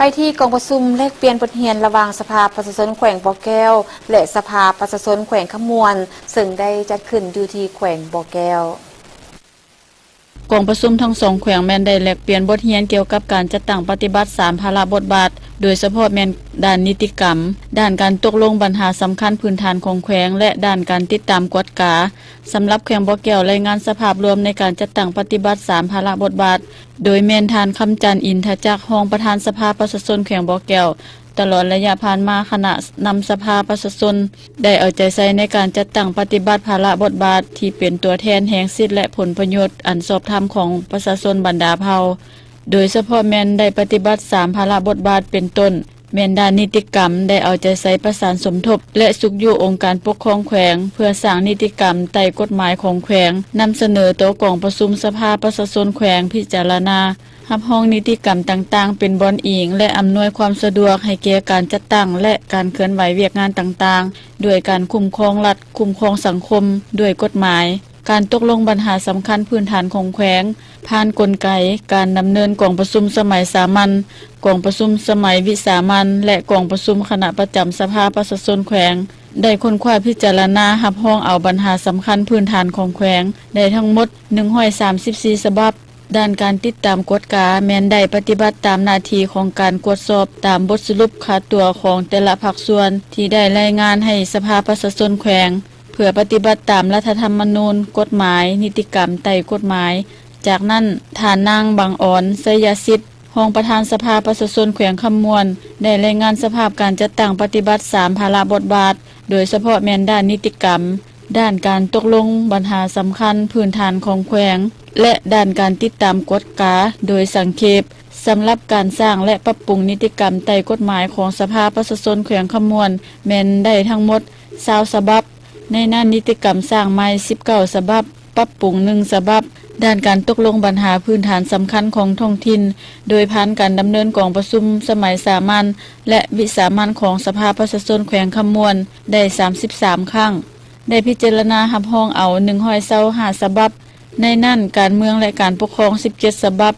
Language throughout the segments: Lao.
ໄປທີ່ກອງປະຊຸມແລກປ່ຽນບົດຮຽນລະຫວ່າງສະພາປະຊາຊົນແຂວງບໍ່ແກ້ວ ແລະ ສະພາປະຊາຊົນແຂວງຄຳມ່ວນ ເຊິ່ງໄດ້ຈັດຂຶ້ນຢູ່ທີ່ແຂວງບໍ່ແກ້ວ. ກອງປະຊຸມທັງສອງແຂວງແມ່ນໄດ້ແລກປ່ຽນບົດຮຽນກ່ຽວກັບການຈັດຕັ້ງປະຕິບັດສາມພາລະບົດບາດ, ໂດຍສະເພາະແມ່ນດ້ານນິຕິກຳ, ດ້ານການຕົກລົງບັນຫາສຳຄັນພື້ນຖານຂອງແຂວງ ແລະ ດ້ານການຕິດຕາມກວດກາ. ສຳລັບແຂວງບໍ່ແກ້ວ ລາຍງານສະພາບລວມໃນການຈັດຕັ້ງປະຕິບັດສາມພາລະບົດບາດ, ໂດຍແມ່ນທ່ານ ຄຳຈັນ ອິນທະຈັກ ຮອງປະທານສະພາປະຊາຊົນແຂວງບໍ່ແກ້ວ. ຕະຫຼອດໄລຍະຜ່ານມາ, ຄະນະນຳສະພາປະຊາຊົນໄດ້ເອົາໃຈໃສ່ໃນການຈັດຕັ້ງປະຕິບັດພາລະບົດບາດທີ່ເປັນຕົວແທນແຫ່ງສິດ ແລະ ຜົນປະໂຫຍດອັນຊອບທຳຂອງປະຊາຊົນບັນດາເຜົ່າ, ໂດຍສະເພາະແມ່ນໄດ້ປະຕິບັດສາມພາລະບົດບາດ ເປັນຕົ້ນ ແມ່ນດ້ານນິຕິກຳ ໄດ້ເອົາໃຈໃສ່ປະສານສົມທົບ ແລະ ຊຸກຍູ້ອົງການປົກຄອງແຂວງ ເພື່ອສ້າງນິຕິກຳໃຕ້ກົດໝາຍຂອງແຂວງ, ນຳສະເໜີຕໍ່ກອງປະຊຸມສະພາປະຊາຊົນແຂວງພິຈາລະນາ, ຮັບຮອງນິຕິກຳຕ່າງໆ ເປັນບ່ອນອີງ ແລະ ອຳນວຍຄວາມສະດວກໃຫ້ແກ່ການຈັດຕັ້ງ ແລະ ການເຄື່ອນໄຫວວຽກງານຕ່າງໆ ດ້ວຍການຄຸ້ມຄອງລັດ, ຄຸ້ມຄອງສັງຄົມ ດ້ວຍກົດໝາຍ, ການຕົກລົງບັນຫາສຳຄັນພື້ນຖານຂອງແຂວງ ຜ່ານກົນໄກການດຳເນີນກອງປະຊຸມສະໄໝສາມັນ, ກອງປະຊຸມສະໄໝວິສາມັນ ແລະ ກອງປະຊຸມຄະນະປະຈຳສະພາປະຊາຊົນແຂວງ, ໄດ້ຄົ້ນຄວ້າພິຈາລະນາຮັບຮອງເອົາບັນຫາສຳຄັນພື້ນຖານຂອງແຂວງ ໄດ້ທັງໝົດໜຶ່ງຮ້ອຍສາມສິບສີ່ສະບັບ. ດ້ານການຕິດຕາມກວດກາ ແມ່ນໄດ້ປະຕິບັດຕາມໜ້າທີ່ຂອງການກວດສອບຕາມບົດສະຫຼຸບຄາຕົວຂອງແຕ່ລະພາກສ່ວນ ທີ່ໄດ້ລາຍງານໃຫ້ສະພາປະຊາຊົນແຂວງ ເພື່ອປະຕິບັດຕາມລັດຖະທຳມະນູນ, ກົດໝາຍ, ນິຕິກຳໃຕ້ກົດໝາຍ. ຈາກນັ້ນ, ທ່ານນາງ ບັງອອນ ໄຊຍະສິດ ຮອງປະທານສະພາປະຊາຊົນແຂວງຄຳມ່ວນ ໄດ້ລາຍງານສະພາບການຈັດຕັ້ງປະຕິບັດສາມພາລະບົດບາດ, ໂດຍສະເພາະແມ່ນດ້ານນິຕິກຳ, ດ້ານການຕົກລົງບັນຫາສຳຄັນພື້ນຖານຂອງແຂວງ ແລະ ດ້ານການຕິດຕາມກວດກາໂດຍສັງເຂບ. ສຳລັບການສ້າງ ແລະ ປັບປຸງນິຕິກຳໃຕ້ກົດໝາຍຂອງສະພາປະຊາຊົນແຂວງຄຳມ່ວນ ແມ່ນໄດ້ທັງໝົດຊາວສະບັບ, ໃນນັ້ນນິຕິກຳສ້າງໃໝ່ສິບເກົ້າສະບັບ, ປັບປຸງໜຶ່ງສະບັບ. ດ້ານການຕົກລົງບັນຫາພື້ນຖານສຳຄັນຂອງທ້ອງຖິ່ນ ໂດຍຜ່ານການດຳເນີນກອງປະຊຸມສະໄໝສາມັນ ແລະ ວິສາມັນຂອງສະພາປະຊາຊົນແຂວງຄຳມ່ວນ ໄດ້ສາມສິບສາມຄັ້ງ, ໄດ້ພິຈາລະນາຮັບຮອງເອົາໜຶ່ງຮ້ອຍຊາວຫ້າສະບັບ, ໃນນັ້ນການເມືອງ ແລະ ການປົກຄອງສິບເຈັດສະບັບ,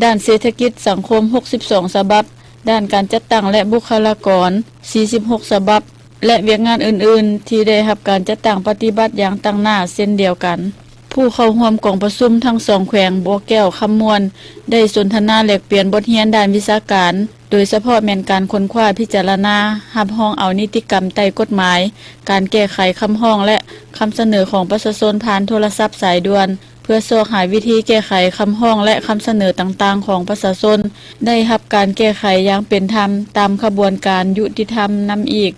ດ້ານເສດຖະກິດສັງຄົມຫົກສິບສອງສະບັບ, ດ້ານການຈັດຕັ້ງ ແລະ ບຸກຄະລາກອນສີ່ສິບຫົກສະບັບ ແລະ ວຽກງານອື່ນໆ ທີ່ໄດ້ຮັບການຈັດຕັ້ງປະຕິບັດຢ່າງຕັ້ງໜ້າເຊັ່ນດຽວກັນ. ຜູ້ເຂົ້າຮ່ວມກອງປະຊຸມທັງສອງແຂວງບໍ່ແກ້ວຄຳມ່ວນ ໄດ້ສົນທະນາແລກປ່ຽນບົດຮຽນດ້ານວິຊາການ, ໂດຍສະເພາະແມ່ນການຄົ້ນຄວ້າພິຈາລະນາຮັບຮອງເອົານິຕິກຳໃຕ້ກົດໝາຍ, ການແກ້ໄຂຄຳຮ້ອງ ແລະ ຄຳສະເໜີຂອງປະຊາຊົນຜ່ານໂທລະສັບສາຍດ່ວນ, ເພື່ອຊອກຫາວິທີແກ້ໄຂຄຳຮ້ອງ ແລະ ຄຳສະເໜີຕ່າງໆຂອງປະຊາຊົນ ໄດ້ຮັບການແກ້ໄຂຢ່າງເປັນທຳຕາມຂະບວນການຍຸຕິທຳນຳອີກ.